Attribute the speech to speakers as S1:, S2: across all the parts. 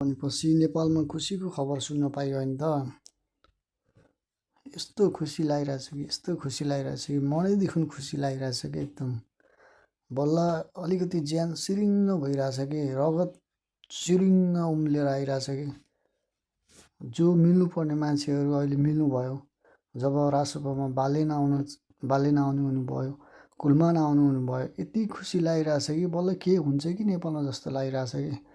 S1: भनेपछि नेपालमा खुसीको खबर सुन्न पाइयो नि त। यस्तो खुसी लागिरहेछ कि यस्तो खुसी लागिरहेछ कि मनैदेखि खुसी लागिरहेछ कि एकदम बल्ल अलिकति ज्यान सिरिङ्ग भइरहेछ कि रगत सिरिङ्ग उम्लेर आइरहेछ कि जो मिल्नुपर्ने मान्छेहरू अहिले मिल्नुभयो। जब राजसभामा बालेन आउनु हुनुभयो, कुलमान आउनु हुनुभयो, यति खुसी लागिरहेछ कि बल्ल के हुन्छ कि नेपालमा जस्तो लागिरहेछ कि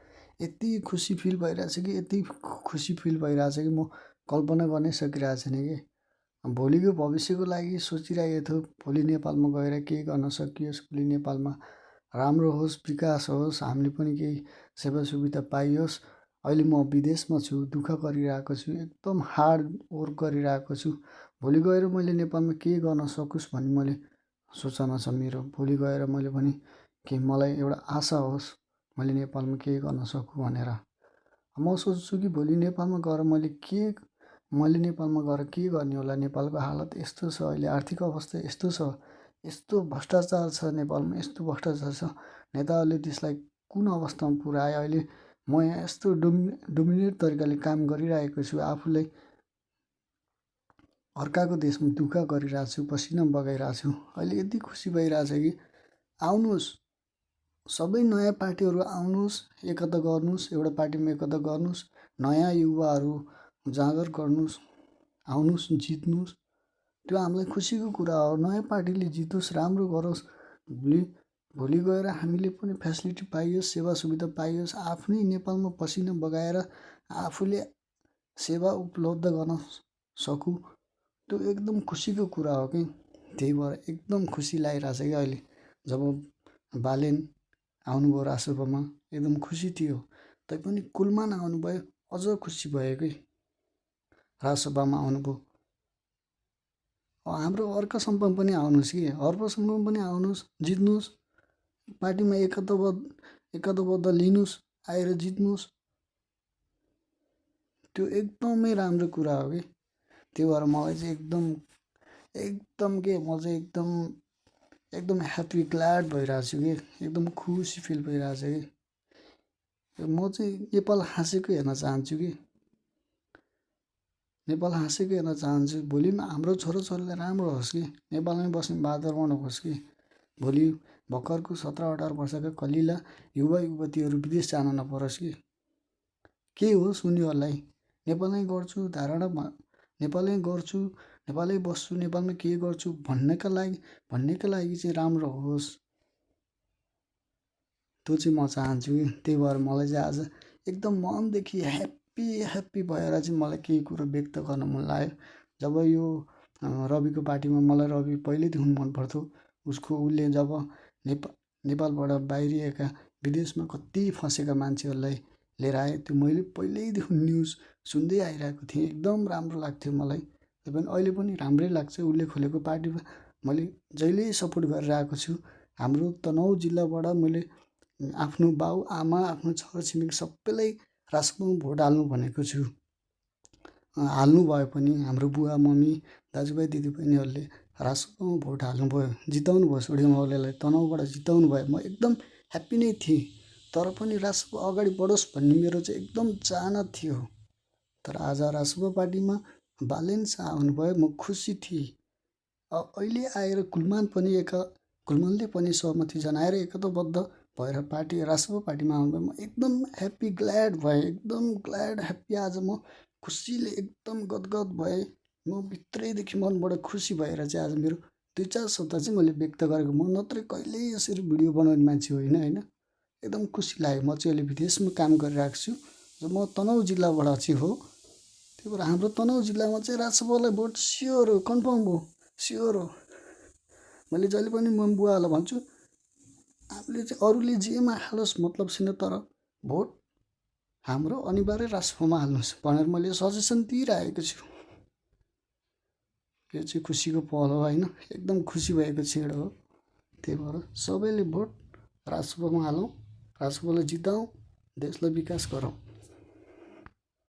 S1: यति खुसी फिल भइरहेछ कि यति खुसी फिल भइरहेछ कि म कल्पना गर्नै सकिरहेको छैन कि भोलिको भविष्यको लागि सोचिरहेको थियो। भोलि नेपालमा गएर केही गर्न सकियोस्, भोलि नेपालमा राम्रो होस्, विकास होस्, हामीले पनि केही सेवा सुविधा पाइयोस्। अहिले म विदेशमा छु, दुःख गरिरहेको छु, एकदम हार्ड वर्क गरिरहेको छु। भोलि गएर मैले नेपालमा के गर्न सकोस् भन्ने मैले सोचना छ मेरो। भोलि गएर मैले पनि केही मलाई एउटा आशा होस् मैले नेपालमा केही गर्न सकु भनेर। म सोच्छु कि भोलि नेपालमा गएर मैले नेपालमा गएर के गर्ने होला। नेपालको हालत यस्तो छ, अहिले आर्थिक अवस्था यस्तो छ, यस्तो भ्रष्टाचार छ नेपालमा, यस्तो भ्रष्टाचार छ। नेताहरूले त्यसलाई कुन अवस्थामा पुर्यायो। अहिले म यहाँ यस्तो डोमिनेट तरिकाले काम गरिरहेको छु, आफूलाई अर्काको देशमा दुःख गरिरहेको छु, पसिना बगाइरहेको छु। अहिले यति खुसी भइरहेछ कि आउनुहोस्, सबै नयाँ पार्टीहरू आउनुहोस्, एकता गर्नुहोस्, एउटा पार्टीमा एकता गर्नुहोस्, नयाँ युवाहरू जाँगर गर्नुहोस्, आउनुहोस्, जित्नुहोस्। त्यो हामीलाई खुसीको कुरा हो। नयाँ पार्टीले जितोस्, राम्रो गरोस्, भोलि गएर हामीले पनि फेसिलिटी पाइयोस्, सेवा सुविधा पाइयोस्, आफ्नै नेपालमा पसिना बगाएर आफूले सेवा उपलब्ध गर्न सकु। त्यो एकदम खुसीको कुरा हो कि त्यही भएर एकदम खुसी लागिरहेछ कि अहिले जब बालेन आउनुभयो राजसभामा एकदम खुसी थियो। तैपनि कुलमान आउनुभयो अझ खुसी भयो कि राजसभामा आउनुभयो। हाम्रो अर्कासम्म पनि आउनुहोस् कि अर्कोसम्म पनि आउनुहोस्, जित्नुहोस्, पार्टीमा एकताबद्ध लिनुहोस्, आएर जित्नुहोस्। त्यो एकदमै राम्रो कुरा हो कि त्यही भएर मलाई चाहिँ एकदम के म चाहिँ एकदम ह्याप्पी ग्ल्याड भइरहेको छु कि एकदम खुसी फिल भइरहेछ कि म चाहिँ नेपाल हाँसेको हेर्न चाहन्छु कि नेपाल हाँसेको हेर्न चाहन्छु। भोलि हाम्रो छोराछोरीलाई राम्रो होस् कि नेपालमै बस्ने वातावरण होस् कि भोलि भर्खरको 17-18 वर्षका कलिला युवा युवतीहरू विदेश जान नपरोस् कि के होस् उनीहरूलाई नेपालमै गर्छु धारणा, नेपालमै गर्छु, नेपालै बस्छु, नेपालमै के गर्छु भन्नका लागि चाहिँ राम्रो होस्। त्यो चाहिँ म चाहन्छु कि त्यही भएर मलाई चाहिँ आज एकदम मनदेखि ह्याप्पी भएर चाहिँ मलाई केही कुरो व्यक्त गर्न मन लाग्यो। जब यो रविको पार्टीमा मलाई रवि पहिल्यैदेखि मन पर्थ्यो। उसले जब नेपालबाट बाहिरिएका विदेशमा कति फँसेका मान्छेहरूलाई लिएर आयो, त्यो मैले पहिल्यैदेखि न्युज सुन्दै आइरहेको थिएँ। एकदम राम्रो लाग्थ्यो मलाई। अहिले पनि राम्रै लाग्छ। उसले खोलेको पार्टीमा मैले जहिल्यै सपोर्ट गरेर आएको छु। हाम्रो तनहुँ जिल्लाबाट मैले आफ्नो बाउ आमा, आफ्नो छरछिमेक सबैलाई राजसभामा भोट हाल्नु भनेको छु। हाल्नु भयो पनि हाम्रो बुवा मम्मी दाजुभाइ दिदीबहिनीहरूले राजसभामा भोट हाल्नुभयो, जिताउनु भयो सोढी मौर्यलाई, तनहुँबाट जिताउनु भयो। म एकदम ह्याप्पी नै थिएँ। तर पनि राजसभा अगाडि बढोस् भन्ने मेरो चाहिँ एकदम चाहना थियो। तर आज राजसभा पार्टीमा बालेन शाह आउनुभयो, म खुसी थिएँ। अहिले आएर कुलमानले पनि सहमति जनाएर एकताबद्ध भएर राजसभा पार्टीमा आउनुभयो। म एकदम ह्याप्पी ग्ल्याड भएँ, एकदम ग्ल्याड ह्याप्पी। आज म खुसीले एकदम गदगद भएँ। म भित्रैदेखि मनबाट खुसी भएर चाहिँ आज मेरो 2-4 शब्द चाहिँ मैले व्यक्त गरेको। म नत्र कहिल्यै यसरी भिडियो बनाउने मान्छे होइन। एकदम खुसी लाग्यो। म चाहिँ अहिले विदेशमा काम गरिरहेको छु र म तनहुँ जिल्लाबाट चाहिँ हो। त्यही भएर हाम्रो तनहुँ जिल्लामा चाहिँ राजसभालाई भोट स्योर हो, कन्फर्म हो, स्योर हो। मैले जहिले पनि म बुवाहरूलाई भन्छु, आफूले चाहिँ अरूले जेमा हालोस् मतलब छैन, तर भोट हाम्रो अनिवार्य राजसभामा हाल्नुहोस् भनेर मैले सजेसन दिइरहेको छु। यो चाहिँ खुसीको पल हो होइन। एकदम खुसी भएको क्षण हो। त्यही भएर सबैले भोट राजसभामा हालौँ, राजसभालाई जिताउँ, देशलाई विकास गरौँ।